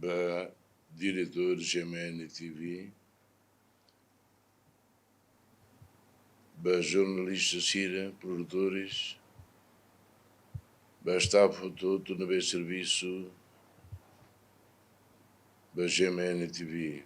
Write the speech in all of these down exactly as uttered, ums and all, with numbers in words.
Ba diretór G M N T V, ba jornalista sira, produtores, ba staff hotu-hotu ne'ebé servisu ba G M N T V.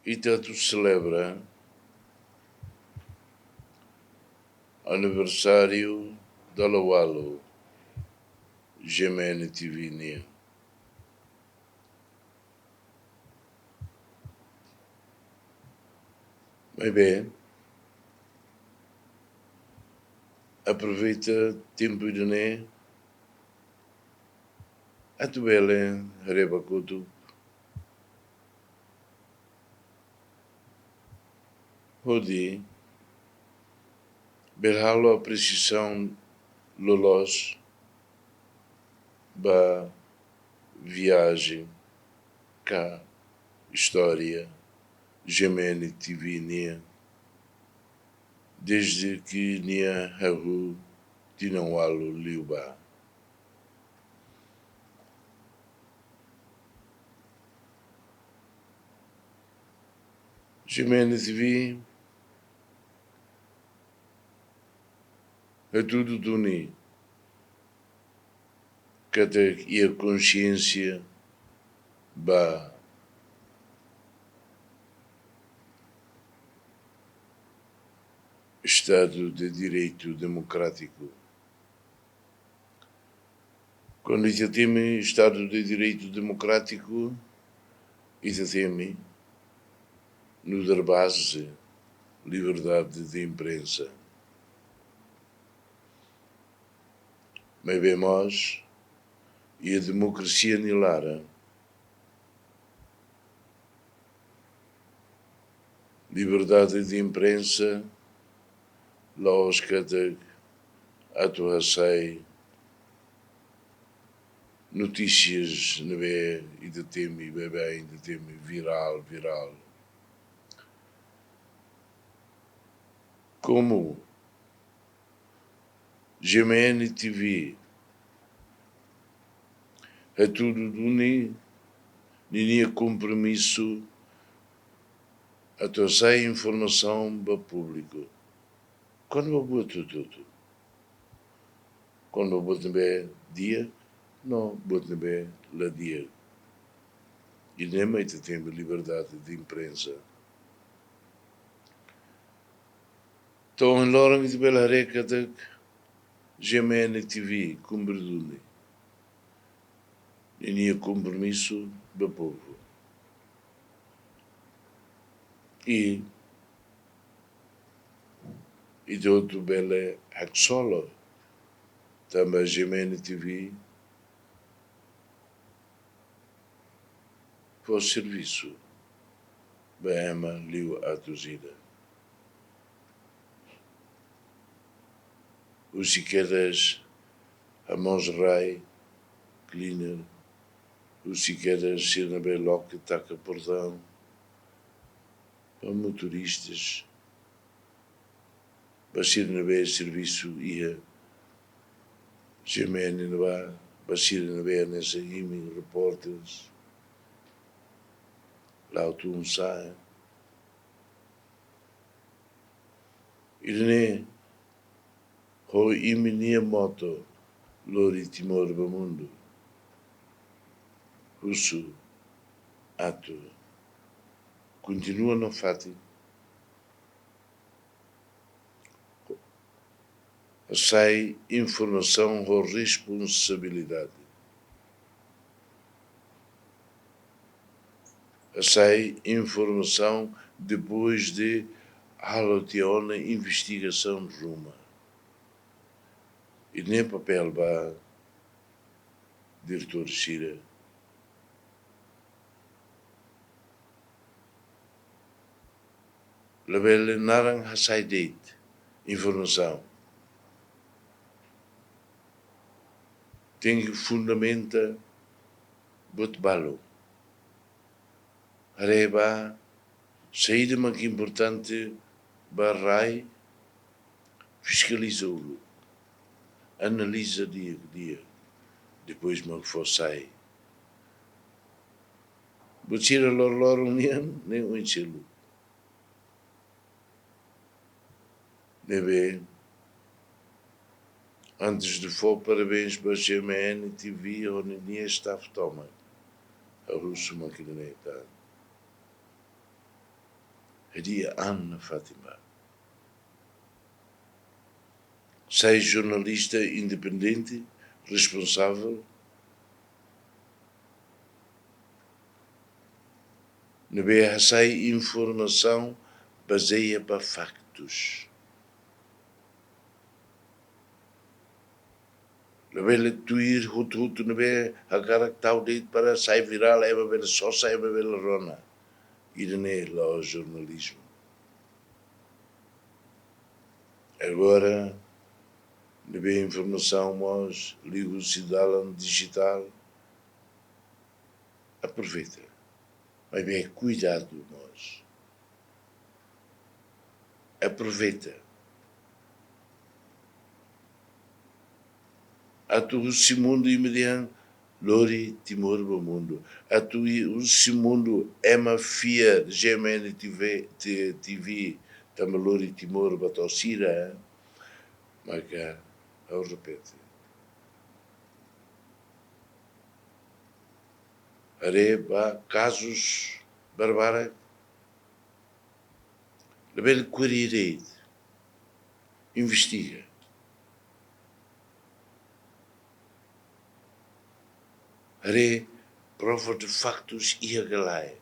Ita atu selebra aniversáriu dala ualu G M N T V nian. Maibé, aproveita tempu ida-ne'e atu bele haree ba kotuk hodi bele halo apresiasaun loloos ba viajen ka istória G M N T V nian, dezde ke nia hahú tinan ualu liubá. G M N T V hatudu duni katak iha konxiénsia ba Estadu de Direitu Demokrátiku. Kuandu ita temi Estadu de Direitu Demokrátiku, ita temi nu'udar baze liberdade de imprensa. Maibé mós iha demokrasia nia laran, liberdade de imprensa la'ós katak atu hasai notísias ne'ebé ita temi, baibain ita temi virál, virál. Komu G M N T V hatudu duni ninia kompromisu atu hasai informasaun ba públiku kona-ba buat hotu-hotu. Kona-ba buat ne'ebé di'ak no buat ne'ebé la di'ak. I ne'e mak ita temi liberdade de imprensa. Entaun, ohin loron ita bele haree katak G M N T V kumpre duni ninia kompromisu ba povu. I ita hotu bele haksolok tanba G M N T V fó servisu ba ema liu atus ida. Husi kedas hamoos rai, cleaner, husi kedas sira ne'ebé loke taka portaun, ba motoristas, ba sira ne'ebé servisu iha G M N ne'ebá, ba sira ne'ebé hanesan imi, repórteres, la'o tun sa'e. Ida-ne'e ho imi-nia moto lori Timor ba mundu. Husu atu kontinua nafatin, hasai informasaun ho responsabilidade. Hasai informasaun depois de halo tiha ona investigasaun ruma. I ne'e papél ba diretór sira. Labele naran hasai de'it informasaun. Tenke fundamenta buat balu. Haree ba saida mak importante ba rai, fiskaliza uluk. Analiza di'ak, di'ak. Depois mak fó sai. Buat sira loroloron nian, ne'e oin seluk. Ne'ebé, antes de fó parabéns ba G M N T V, ho ninia staff tomak, ha'u husu mak ida-ne'e tan. Hadi'a an nafatin ba. Sai jornalista independente, responsavel, ne'ebé hasai informasaun bazeia ba faktus. Labele tuir hotu-hotu ne'ebé hakarak tau de'it para sai virál, ema bele sosa, ema bele rona. Ida-ne'e la'ós jornalizmu. Agora, ne'ebé informasaun mós liuhusi dalan dijitál, aproveita. Maibé kuidadu mós. Aproveita. Atu husi mundu imi dehan lori Timor ba mundu. Atu i-, husi mundu ema fiar G M N T V, T-, T V, tanba lori Timor ba to'o sira, eh? Maka, ha'u repete. Haree ba kazus barbarak, labele kueri de'it. Investiga. Haree prova de faktus iha ka lae.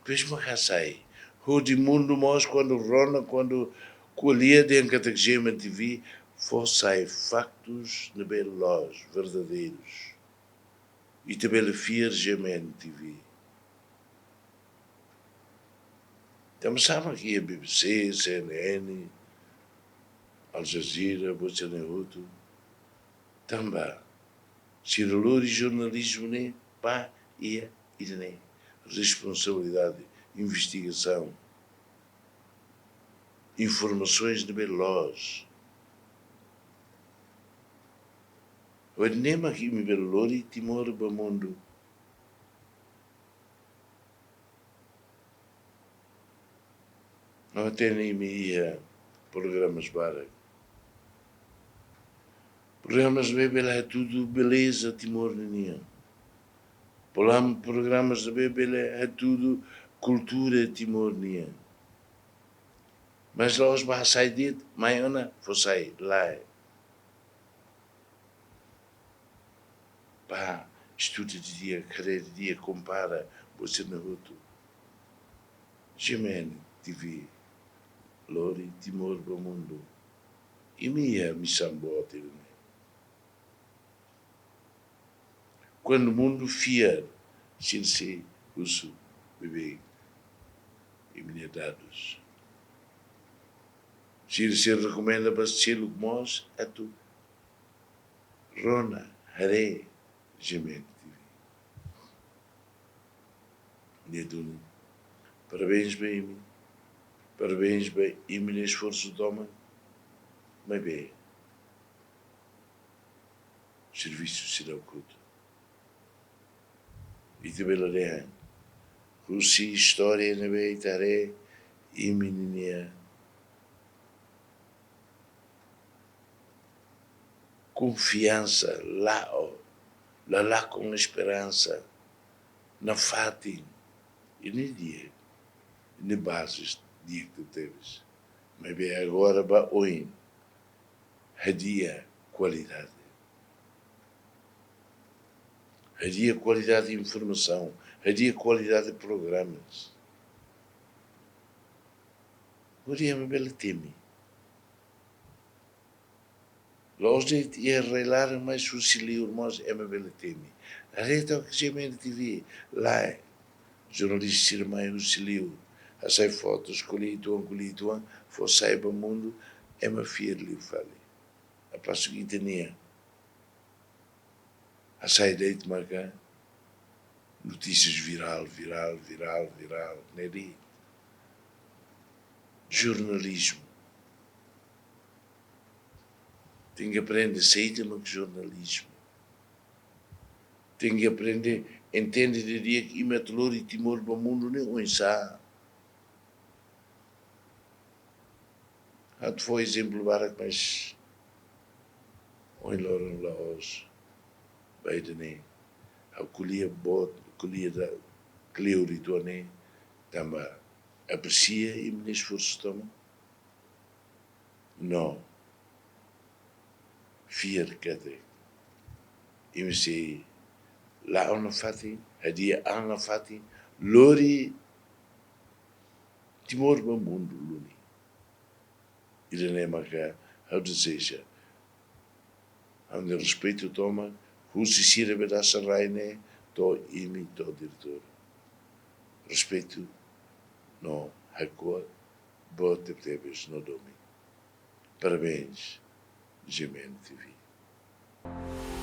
Depois mak hasai. Hodi mundu mós kuandu rona, kuandu ko'alia dehan katak G M N T V, fó sai faktus ne'ebé loos, verdadeirus. Ita bele fiar G M N T V. Tanba sá mak iha B B C, C N N, Al Jazeera, buat sira-ne'e hotu. Tanba sira lori jornalizmu ne'e ba iha ida-ne'e, responsabilidade, investigasaun, informasaun ne'ebé loos. Hodi nune'e mak imi bele lori Timor ba mundu. No hatene imi iha programas barak. Programas ne'ebé bele hatudu beleza Timor ninian. Polam programas ne'ebé bele hatudu kultura Timor nian. Mas la'ós ba hasai de'it, mai ona fó sai, lae. Ba estuda didi'ak, haree didi'ak, kompara, buat sira-ne'e hotu. G M N T V, lori Timor ba mundu. Imi iha misaun boot ida-ne'e. Kuandu mundu fiar, sira sei husu beibeik imi-nia dadus. Sira sei rekomenda ba seluk mós atu rona, haree G M N T V. Ne'e duni. Parabéns ba imi. Parabéns ba imi-nia esforsu tomak. Maibé servisu seidauk hotu. Ita bele dehan, husi istória ne'ebé ita haree, imi-nia konfiansa la'o, la lakon esperansa nafatin. Ida-ne'e di'ak, ida-ne'e baze di'ak tebes. Maibé agora ba oin, hadi'a kualidade. Hadi'a kualidade informasaun, hadi'a kualidade programas. Hodi ema bele temi. La'ós de'it iha rai-laran, mas husi liur mós ema bele temi. Haree to'ok G M N T V, lae. Jornalista sira mai husi liur, hasai fotos, ko'alia uitoan, ko'alia uitoan, fó sai ba mundu, ema fiar liu fali. Apasu ita-nia hasai de'it maka notísias virál, virál, virál, virál, ne'e de'it. Jornalizmu. Tenke aprende sei mak jornalizmu. Tenke aprende entende didi'ak imi atu lori Timor ba mundu ne'e oinsá. Atu fó ezemplu barak, mas ohin loron la'ós ba ida-ne'e. Ha'u ko'alia boot, ko'alia da kleur uitoan ne'e, tanba apresia imi-nia esforsu tomak. No fiar katak imi sei la'o nafatin, hadi'a an nafatin, lori Timor ba mundu duni. Ida-ne'e maka ha'u dezeja. Ha'u-nia respeitu tomak, husi sira be dasa rai ne'e, to'o imi, to'o diretór. Respeitu no hakuak boot tebetebes no domin. Parabéns, G M N T V.